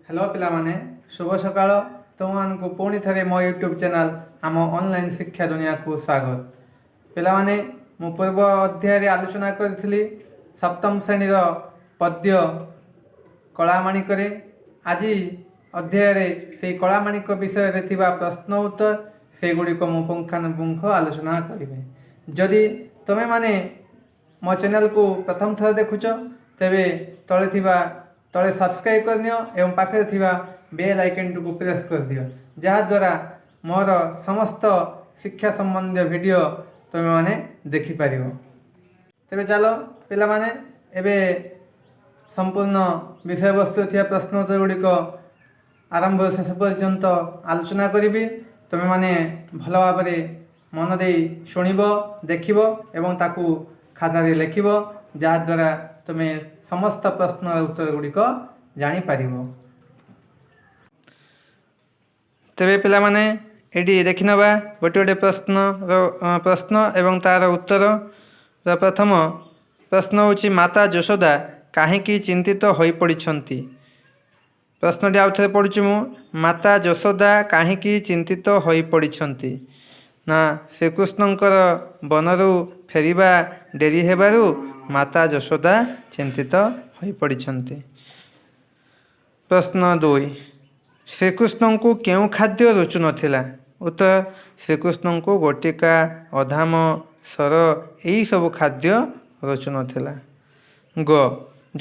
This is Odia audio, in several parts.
ହ୍ୟାଲୋ ପିଲାମାନେ, ଶୁଭ ସକାଳ। ତୁମମାନଙ୍କୁ ପୁଣି ଥରେ ମୋ ୟୁଟ୍ୟୁବ୍ ଚ୍ୟାନେଲ୍ ଆମ ଅନଲାଇନ୍ ଶିକ୍ଷା ଦୁନିଆକୁ ସ୍ୱାଗତ। ପିଲାମାନେ, ମୁଁ ପୂର୍ବ ଅଧ୍ୟାୟରେ ଆଲୋଚନା କରିଥିଲି ସପ୍ତମ ଶ୍ରେଣୀର ପଦ୍ୟ କଳାମାଣିକରେ। ଆଜି ଅଧ୍ୟାୟରେ ସେଇ କଳାମାଣିକ ବିଷୟରେ ଥିବା ପ୍ରଶ୍ନ ଉତ୍ତର ସେଗୁଡ଼ିକ ମୁଁ ପୁଙ୍ଖାନୁପୁଙ୍ଖ ଆଲୋଚନା କରିବି। ଯଦି ତୁମେମାନେ ମୋ ଚ୍ୟାନେଲକୁ ପ୍ରଥମ ଥର ଦେଖୁଛ, ତେବେ ତଳେ ଥିବା ତଳେ ସବସ୍କ୍ରାଇବ୍ କରିନିଅ ଏବଂ ପାଖରେ ଥିବା ବେଲ୍ ଆଇକନ୍ଟିକୁ ପ୍ରେସ୍ କରିଦିଅ, ଯାହାଦ୍ୱାରା ମୋର ସମସ୍ତ ଶିକ୍ଷା ସମ୍ବନ୍ଧୀୟ ଭିଡ଼ିଓ ତୁମେମାନେ ଦେଖିପାରିବ। ତେବେ ଚାଲ ପିଲାମାନେ, ଏବେ ସମ୍ପୂର୍ଣ୍ଣ ବିଷୟବସ୍ତୁ ଥିବା ପ୍ରଶ୍ନ ଉତ୍ତର ଗୁଡ଼ିକ ଆରମ୍ଭରୁ ଶେଷ ପର୍ଯ୍ୟନ୍ତ ଆଲୋଚନା କରିବି। ତୁମେମାନେ ଭଲ ଭାବରେ ମନ ଦେଇ ଶୁଣିବ, ଦେଖିବ ଏବଂ ତାକୁ ଖାତାରେ ଲେଖିବ, ଯାହାଦ୍ୱାରା ତୁମେ ସମସ୍ତ ପ୍ରଶ୍ନର ଉତ୍ତର ଗୁଡ଼ିକ ଜାଣିପାରିବ। ତେବେ ପିଲାମାନେ, ଏଇଠି ଦେଖିନେବା ଗୋଟେ ଗୋଟେ ପ୍ରଶ୍ନର ପ୍ରଶ୍ନ ଏବଂ ତା'ର ଉତ୍ତର। ପ୍ରଥମ ପ୍ରଶ୍ନ ହେଉଛି, ମାତା ଯଶୋଦା କାହିଁକି ଚିନ୍ତିତ ହୋଇପଡ଼ିଛନ୍ତି? ପ୍ରଶ୍ନଟି ଆଉ ଥରେ ପଢ଼ୁଛି ମୁଁ। ମାତା ଯଶୋଦା କାହିଁକି ଚିନ୍ତିତ ହୋଇପଡ଼ିଛନ୍ତି? ନା, ଶ୍ରୀକୃଷ୍ଣଙ୍କର ବନରୁ ଫେରିବା ଡେରି ହେବାରୁ ମାତା ଯଶୋଦା ଚିନ୍ତିତ ହୋଇପଡ଼ିଛନ୍ତି। ପ୍ରଶ୍ନ 2, ଶ୍ରୀକୃଷ୍ଣଙ୍କୁ କେଉଁ ଖାଦ୍ୟ ରୁଚୁ ନଥିଲା? ଉତ୍ତର, ଶ୍ରୀକୃଷ୍ଣଙ୍କୁ ଗୋଟିକା, ଅଧାମ, ସର ଏହିସବୁ ଖାଦ୍ୟ ରୁଚୁ ନଥିଲା। ଗ,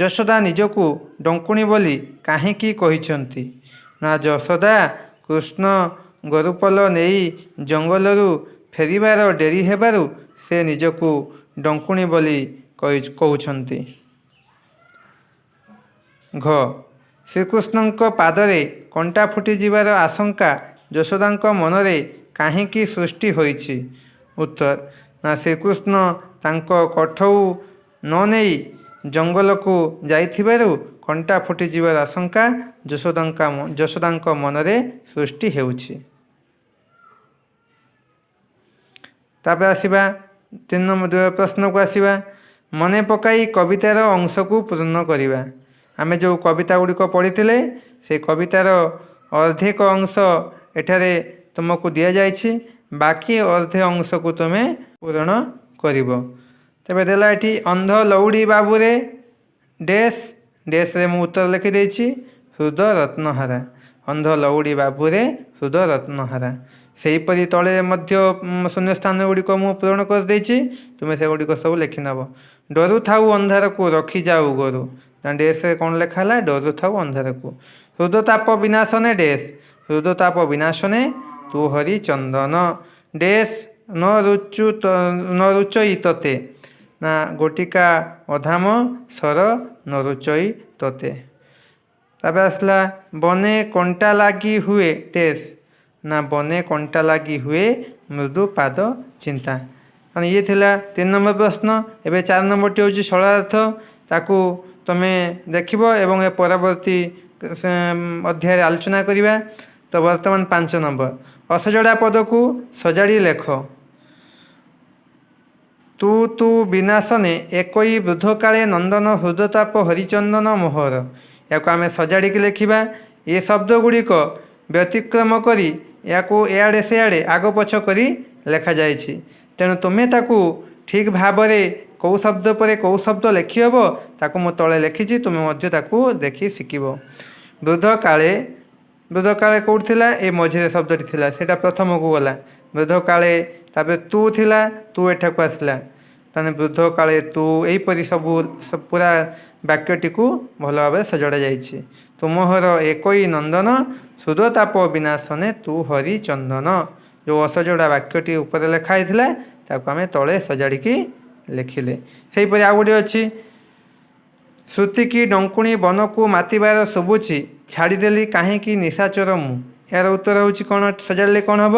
ଯଶୋଦା ନିଜକୁ ଡଙ୍କୁଣୀ ବୋଲି କାହିଁକି କହିଛନ୍ତି? ନା, ଯଶୋଦା କୃଷ୍ଣ ଗୋରୁପଲ ନେଇ ଜଙ୍ଗଲରୁ ଫେରିବାର ଡେରି ହେବାରୁ ସେ ନିଜକୁ ଡଙ୍କୁଣୀ ବୋଲି କହୁଛନ୍ତି। ଘ, ଶ୍ରୀକୃଷ୍ଣଙ୍କ ପାଦରେ କଣ୍ଟା ଫୁଟିଯିବାର ଆଶଙ୍କା ଯଶୋଦାଙ୍କ ମନରେ କାହିଁକି ସୃଷ୍ଟି ହୋଇଛି? ଉତ୍ତର, ନା, ଶ୍ରୀକୃଷ୍ଣ ତାଙ୍କ କଠଉ ନ ନେଇ ଜଙ୍ଗଲକୁ ଯାଇଥିବାରୁ କଣ୍ଟା ଫୁଟିଯିବାର ଆଶଙ୍କା ଯଶୋଦାଙ୍କ ମନରେ ସୃଷ୍ଟି ହେଉଛି। ତାପରେ ଆସିବା 3 ନମ୍ବର ପ୍ରଶ୍ନକୁ ଆସିବା। ମନେ ପକାଇ କବିତାର ଅଂଶକୁ ପୂର୍ଣ୍ଣ କରିବା। ଆମେ ଯେଉଁ କବିତା ଗୁଡ଼ିକ ପଢ଼ିଥିଲେ, ସେ କବିତାର ଅର୍ଦ୍ଧେକ ଅଂଶ ଏଠାରେ ତୁମକୁ ଦିଆଯାଇଛି, ବାକି ଅର୍ଦ୍ଧେ ଅଂଶକୁ ତୁମେ ପୂରଣ କରିବ। ତେବେ ଦେଲା ଏଠି, ଅନ୍ଧ ଲଉଡ଼ି ବାବୁରେ ଡେସ୍ ଡେସ୍ରେ ମୁଁ ଉତ୍ତର ଲେଖିଦେଇଛି, ହୃଦ ରତ୍ନହାରା। ଅନ୍ଧ ଲଉଡ଼ି ବାବୁରେ ହୃଦ ରତ୍ନହାରା। ସେହିପରି ତଳେ ମଧ୍ୟ ଶୂନ୍ୟସ୍ଥାନ ଗୁଡ଼ିକ ମୁଁ ପୂରଣ କରିଦେଇଛି, ତୁମେ ସେଗୁଡ଼ିକ ସବୁ ଲେଖିନେବ। ଡରୁଥାଉ ଅନ୍ଧାରକୁ ରଖିଯାଉ ଗୋରୁ, ନା ଡେସ୍ରେ କ'ଣ ଲେଖା ହେଲା? ଡରୁଥାଉ ଅନ୍ଧାରକୁ। ହୃଦତାପ ବିନାଶନେ ଡେସ୍, ହୃଦତାପ ବିନାଶନେ ତୁ ହରି ଚନ୍ଦନ। ଡେସ୍ ନ ରୁଚୁ ନ ରୁଚଇ ତତେ, ନା ଗୋଟିକା, ଅଧାମ, ସର ନ ରୁଚଇ ତତେ। ତାପରେ ଆସିଲା, ବନେ କଣ୍ଟା ଲାଗି ହୁଏ ଡେସ୍, ନା ବନେ କଣ୍ଟା ଲାଗି ହୁଏ ମୃଦୁ ପାଦ ଚିନ୍ତା। ମାନେ ଇଏ ଥିଲା 3 ନମ୍ବର ପ୍ରଶ୍ନ। ଏବେ 4 ନମ୍ବରଟି ହେଉଛି ସରଳାର୍ଥ, ତାକୁ ତୁମେ ଦେଖିବ ଏବଂ ଏ ପରବର୍ତ୍ତୀ ଅଧ୍ୟାୟରେ ଆଲୋଚନା କରିବା। ତ ବର୍ତ୍ତମାନ 5 ନମ୍ବର, ଅସଜଡ଼ା ପଦକୁ ସଜାଡ଼ି ଲେଖ। ତୁ ତୁ ବିନାଶନେ ଏକଇ ବୃଦ୍ଧକାଳେ ନନ୍ଦନ ହୃଦତାପ ହରିଚନ୍ଦନ ମୋହର। ଏହାକୁ ଆମେ ସଜାଡ଼ିକି ଲେଖିବା। ଏ ଶବ୍ଦ ଗୁଡ଼ିକ ବ୍ୟତିକ୍ରମ କରି ଏହାକୁ ଏଆଡ଼େ ସେଆଡ଼େ ଆଗ ପଛ କରି ଲେଖାଯାଇଛି। ତେଣୁ ତୁମେ ତାକୁ ଠିକ୍ ଭାବରେ କେଉଁ ଶବ୍ଦ ପରେ କେଉଁ ଶବ୍ଦ ଲେଖି ହେବ, ତାକୁ ମୁଁ ତଳେ ଲେଖିଛି, ତୁମେ ମଧ୍ୟ ତାକୁ ଦେଖି ଶିଖିବ। ବୃଦ୍ଧ କାଳେ, ବୃଦ୍ଧ କାଳେ କେଉଁଠି ଥିଲା? ଏ ମଝିରେ ଶବ୍ଦଟି ଥିଲା, ସେଇଟା ପ୍ରଥମକୁ ଗଲା ବୃଦ୍ଧ କାଳେ। ତାପରେ ତୁ ଥିଲା, ତୁ ଏଠାକୁ ଆସିଲା। ତାହେଲେ ବୃଦ୍ଧ କାଳେ ତୁ, ଏହିପରି ସବୁ ପୁରା ବାକ୍ୟଟିକୁ ଭଲ ଭାବରେ ସଜଡ଼ା ଯାଇଛି। ତୁମହର ଏକଇ ନନ୍ଦନ ସୁଦତାପ ବିନାଶନେ ତୁ ହରି ଚନ୍ଦନ। ଯେଉଁ ଅସଜଡ଼ା ବାକ୍ୟଟି ଉପରେ ଲେଖା ହେଇଥିଲା, ତାକୁ ଆମେ ତଳେ ସଜାଡ଼ିକି ଲେଖିଲେ। ସେହିପରି ଆଉ ଗୋଟିଏ ଅଛି, ଶ୍ରୁତିକି ଡଙ୍କୁଣୀ ବନକୁ ମାତିବାର ଶୁଭୁଛି ଛାଡ଼ିଦେଲି କାହିଁକି ନିଶାଚର ମୁଁ। ଏହାର ଉତ୍ତର ହେଉଛି କ'ଣ? ସଜାଡ଼ିଲେ କ'ଣ ହେବ?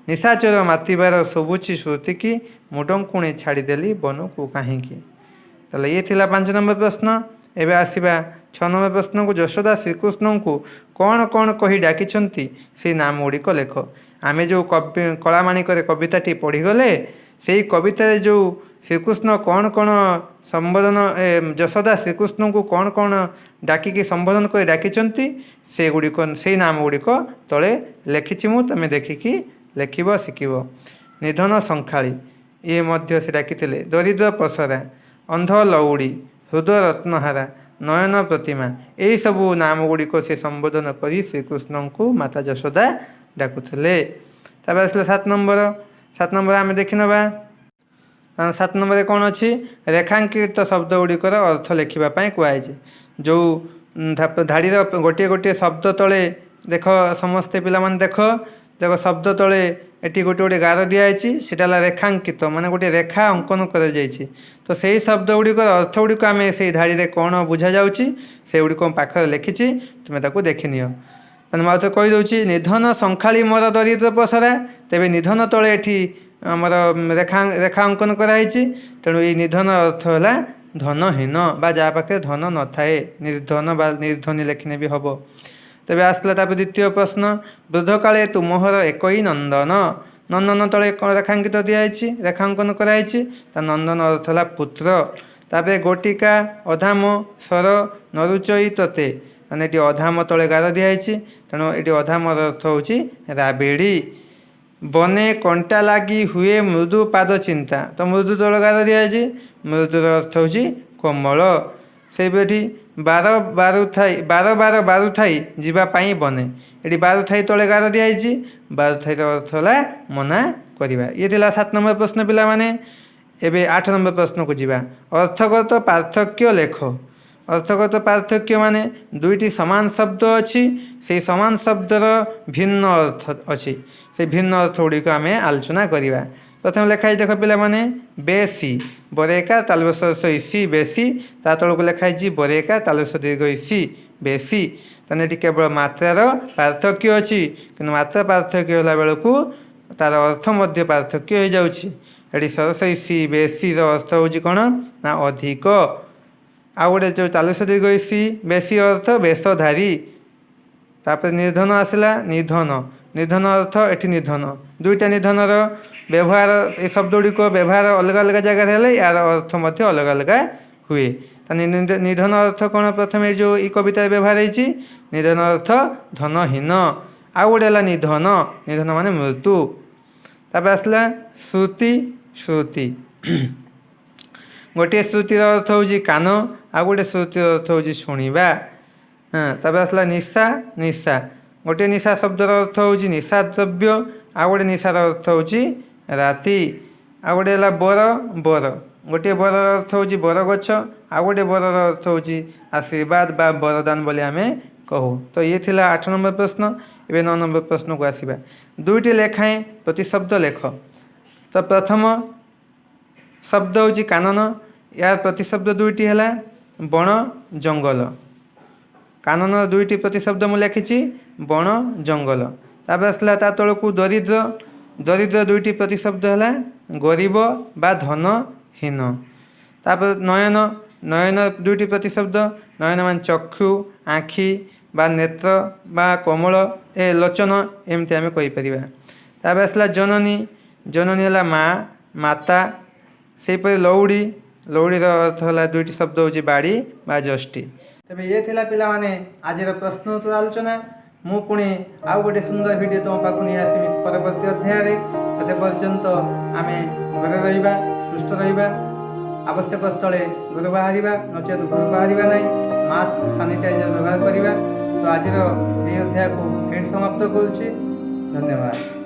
ନିଶାଚର ମାତିବାର ଶୁଭୁଛି ଶ୍ରୁତିକି ମୁଁ ଡଙ୍କୁଣୀ ଛାଡ଼ିଦେଲି ବନକୁ କାହିଁକି। ତାହେଲେ ଇଏ ଥିଲା 5 ନମ୍ବର ପ୍ରଶ୍ନ। ଏବେ ଆସିବା 6 ନମ୍ବର ପ୍ରଶ୍ନକୁ। ଯଶୋଦା ଶ୍ରୀକୃଷ୍ଣଙ୍କୁ କ'ଣ କ'ଣ କହି ଡାକିଛନ୍ତି, ସେଇ ନାମ ଗୁଡ଼ିକ ଲେଖ। ଆମେ ଯେଉଁ କବି କଳାମାଣିକରେ କବିତାଟି ପଢ଼ିଗଲେ, ସେଇ କବିତାରେ ଯେଉଁ ଶ୍ରୀକୃଷ୍ଣ କ'ଣ କ'ଣ ସମ୍ବୋଧନ, ଯଶୋଦା ଶ୍ରୀକୃଷ୍ଣଙ୍କୁ କ'ଣ କ'ଣ ଡାକିକି ସମ୍ବୋଧନ କରି ଡାକିଛନ୍ତି, ସେଗୁଡ଼ିକ, ସେଇ ନାମ ଗୁଡ଼ିକ ତଳେ ଲେଖିଛି ମୁଁ, ତୁମେ ଦେଖିକି ଲେଖିବ, ଶିଖିବ। ନିଧନ ଶଙ୍ଖାଳି, ଇଏ ମଧ୍ୟ ସେ ଡାକିଥିଲେ। ଦରିଦ୍ର ପସରା, ଅନ୍ଧ ଲଉଡ଼ି, ହୃଦୟ ରତ୍ନହାରା, ନୟନ ପ୍ରତିମା, ଏହିସବୁ ନାମ ଗୁଡ଼ିକ ସେ ସମ୍ବୋଧନ କରି ଶ୍ରୀକୃଷ୍ଣଙ୍କୁ ମାତା ଯଶୋଦା ଡାକୁଥିଲେ। ତାପରେ ଆସିଲା 7 ନମ୍ବର। 7 ନମ୍ବର ଆମେ ଦେଖିନେବା। କାରଣ 7 ନମ୍ବରରେ କ'ଣ ଅଛି? ରେଖାଙ୍କିତ ଶବ୍ଦ ଗୁଡ଼ିକର ଅର୍ଥ ଲେଖିବା ପାଇଁ କୁହାଯାଇଛି। ଯେଉଁ ଧାଡ଼ିର ଗୋଟିଏ ଗୋଟିଏ ଶବ୍ଦ ତଳେ ଦେଖ, ସମସ୍ତେ ପିଲାମାନେ ଦେଖ ଦେଖ, ଶବ୍ଦ ତଳେ ଏଠି ଗୋଟିଏ ଗୋଟିଏ ଗାର ଦିଆଯାଇଛି। ସେଇଟା ହେଲା ରେଖାଙ୍କିତ, ମାନେ ଗୋଟିଏ ରେଖା ଅଙ୍କନ କରାଯାଇଛି। ତ ସେଇ ଶବ୍ଦ ଗୁଡ଼ିକର ଅର୍ଥ ଗୁଡ଼ିକ ଆମେ ସେଇ ଧାଡ଼ିରେ କ'ଣ ବୁଝାଯାଉଛି, ସେଗୁଡ଼ିକ ମୋ ପାଖରେ ଲେଖିଛି, ତୁମେ ତାକୁ ଦେଖିନିଅ। ମାନେ ମୁଁ ଆଉ ଥରେ କହିଦେଉଛି। ନିଧନ ଶଙ୍ଖାଳି ମୋର ଦରିଦ୍ର ପସରା। ତେବେ ନିଧନ ତଳେ ଏଠି ଆମର ରେଖା ଅଙ୍କନ କରାହେଇଛି। ତେଣୁ ଏଇ ନିଧନ ଅର୍ଥ ହେଲା ଧନହୀନ ବା ଯାହା ପାଖରେ ଧନ ନଥାଏ, ନିର୍ଧନ ବା ନିର୍ଧନୀ ଲେଖିନେ ବି ହେବ। ତେବେ ଆସିଲା ତାପରେ ଦ୍ୱିତୀୟ ପ୍ରଶ୍ନ। ବୃଦ୍ଧକାଳେ ତୁମୋହର ଏକଇ ନନ୍ଦନ। ନନ୍ଦନ ତଳେ କ'ଣ ରେଖାଙ୍କିତ ଦିଆହେଇଛି, ରେଖାଙ୍କନ କରାହେଇଛି? ତା ନନ୍ଦନ ଅର୍ଥ ହେଲା ପୁତ୍ର। ତାପରେ ଗୋଟିକା ଅଧାମ ସ୍ୱର ନରୁଚଇ ତତେ, ମାନେ ଏଠି ଅଧାମ ତଳେ ଗାର ଦିଆହେଇଛି। ତେଣୁ ଏଠି ଅଧାମର ଅର୍ଥ ହେଉଛି ରାବିଡ଼ି। ବନେ କଣ୍ଟା ଲାଗି ହୁଏ ମୃଦୁ ପାଦ ଚିନ୍ତା, ତ ମୃଦୁ ତଳେ ଗାର ଦିଆହେଇଛି, ମୃଦୁର ଅର୍ଥ ହେଉଛି କୋମଳ। ସେହିପରି ଏଠି ବାର ବାରୁଥାଇ, ବାର ବାର ବାରୁଥାଇ ଯିବା ପାଇଁ ବନେ, ଏଠି ବାରୁଥାଇ ତଳେ ଗାର ଦିଆହେଇଛି, ବାରୁଥାଇର ଅର୍ଥ ହେଲା ମନା କରିବା। ଇଏ ଥିଲା 7 ନମ୍ବର ପ୍ରଶ୍ନ ପିଲାମାନେ। ଏବେ 8 ନମ୍ବର ପ୍ରଶ୍ନକୁ ଯିବା। ଅର୍ଥଗତ ପାର୍ଥକ୍ୟ ଲେଖ। ଅର୍ଥଗତ ପାର୍ଥକ୍ୟ ମାନେ ଦୁଇଟି ସମାନ ଶବ୍ଦ ଅଛି, ସେଇ ସମାନ ଶବ୍ଦର ଭିନ୍ନ ଅର୍ଥ ଅଛି, ସେଇ ଭିନ୍ନ ଅର୍ଥ ଗୁଡ଼ିକ ଆମେ ଆଲୋଚନା କରିବା। ପ୍ରଥମେ ଲେଖା ହେଇଛି ଦେଖ ପିଲାମାନେ, ବେଶୀ ବରେକା ତାଲବସ ସି ବେଶୀ, ତା ତଳକୁ ଲେଖା ହେଇଛି ବରେକା ତାଲବସ ଦୀର୍ଘ ସି ବେଶୀ। ତାହେଲେ ଏଠି କେବଳ ମାତ୍ରାର ପାର୍ଥକ୍ୟ ଅଛି, କିନ୍ତୁ ମାତ୍ରା ପାର୍ଥକ୍ୟ ହେଲା ବେଳକୁ ତାର ଅର୍ଥ ମଧ୍ୟ ପାର୍ଥକ୍ୟ ହେଇଯାଉଛି। ଏଠି ସରସଇ ସି ବେଶୀର ଅର୍ଥ ହେଉଛି କ'ଣ ନା ଅଧିକ। ଆଉ ଗୋଟେ ଯେଉଁ ତାଲବସ ଦୀର୍ଘ ସି ବେଶୀ ଅର୍ଥ ବେଶଧାରୀ। ତାପରେ ନିର୍ଧନ ଆସିଲା, ନିଧନ, ନିର୍ଧନ ଅର୍ଥ ଏଠି ନିଧନ, ଦୁଇଟା ନିଧନର ବ୍ୟବହାର, ଏ ଶବ୍ଦ ଗୁଡ଼ିକ ବ୍ୟବହାର ଅଲଗା ଅଲଗା ଜାଗାରେ ହେଲେ ଏହାର ଅର୍ଥ ମଧ୍ୟ ଅଲଗା ଅଲଗା ହୁଏ। ତା ନିଧନ ଅର୍ଥ କ'ଣ? ପ୍ରଥମେ ଯେଉଁ ଏଇ କବିତାରେ ବ୍ୟବହାର ହେଇଛି, ନିଧନ ଅର୍ଥ ଧନହୀନ। ଆଉ ଗୋଟେ ହେଲା ନିଧନ, ନିଧନ ମାନେ ମୃତ୍ୟୁ। ତାପରେ ଆସିଲା ଶ୍ରୁତି, ଶ୍ରୁତି, ଗୋଟିଏ ଶ୍ରୁତିର ଅର୍ଥ ହେଉଛି କାନ, ଆଉ ଗୋଟେ ଶ୍ରୁତିର ଅର୍ଥ ହେଉଛି ଶୁଣିବା। ହଁ, ତାପରେ ଆସିଲା ନିଶା, ନିଶା, ଗୋଟିଏ ନିଶା ଶବ୍ଦର ଅର୍ଥ ହେଉଛି ନିଶା ଦ୍ରବ୍ୟ, ଆଉ ଗୋଟେ ନିଶାର ଅର୍ଥ ହେଉଛି ରାତି। ଆଉ ଗୋଟେ ହେଲା ବର, ବର, ଗୋଟିଏ ବରର ଅର୍ଥ ହେଉଛି ବରଗଛ, ଆଉ ଗୋଟେ ବରର ଅର୍ଥ ହେଉଛି ଆଶୀର୍ବାଦ ବା ବରଦାନ ବୋଲି ଆମେ କହୁ। ତ ଇଏ ଥିଲା 8 ନମ୍ବର ପ୍ରଶ୍ନ। ଏବେ 9 ନମ୍ବର ପ୍ରଶ୍ନକୁ ଆସିବା। ଦୁଇଟି ଲେଖାଏଁ ପ୍ରତିଶବ୍ଦ ଲେଖ। ତ ପ୍ରଥମ ଶବ୍ଦ ହେଉଛି କାନନ, ଏହାର ପ୍ରତିଶବ୍ଦ ଦୁଇଟି ହେଲା ବଣ, ଜଙ୍ଗଲ। କାନନ ଦୁଇଟି ପ୍ରତିଶବ୍ଦ ମୁଁ ଲେଖିଛି, ବଣ, ଜଙ୍ଗଲ। ତାପରେ ଆସିଲା ତା ତଳକୁ ଦରିଦ୍ର, ଦରିଦ୍ର ଦୁଇଟି ପ୍ରତିଶବ୍ଦ ହେଲା ଗରିବ ବା ଧନହୀନ। ତାପରେ ନୟନ, ନୟନ ଦୁଇଟି ପ୍ରତିଶବ୍ଦ, ନୟନ ମାନେ ଚକ୍ଷୁ, ଆଖି ବା ନେତ୍ର ବା କୋମଳ ଏ ଲୋଚନ, ଏମିତି ଆମେ କହିପାରିବା। ତାପରେ ଆସିଲା ଜନନୀ, ଜନନୀ ହେଲା ମା, ମାତା। ସେହିପରି ଲଉଡ଼ି, ଲଉଡ଼ିର ଅର୍ଥ ହେଲା ଦୁଇଟି ଶବ୍ଦ ହେଉଛି ବାଡ଼ି ବା ଯଷ୍ଟି। ତେବେ ଇଏ ଥିଲା ପିଲାମାନେ ଆଜିର ପ୍ରଶ୍ନ ଉତ୍ତର ଆଲୋଚନା। ମୁଁ ପୁଣି ଆଉ ଗୋଟେ ସୁନ୍ଦର ଭିଡ଼ିଓ ତୁମ ପାଖକୁ ନେଇ ଆସିବି ପରବର୍ତ୍ତୀ ଅଧ୍ୟାୟରେ। ସେତେ ପର୍ଯ୍ୟନ୍ତ ଆମେ ଘରେ ରହିବା, ସୁସ୍ଥ ରହିବା, ଆବଶ୍ୟକ ସ୍ଥଳେ ଘରୁ ବାହାରିବା, ନଚେତ ଘରୁ ବାହାରିବା ନାହିଁ, ମାସ୍କ, ସାନିଟାଇଜର ବ୍ୟବହାର କରିବା। ତ ଆଜିର ଏହି ଅଧ୍ୟାୟକୁ ଏଇଠି ସମାପ୍ତ କରୁଛି। ଧନ୍ୟବାଦ।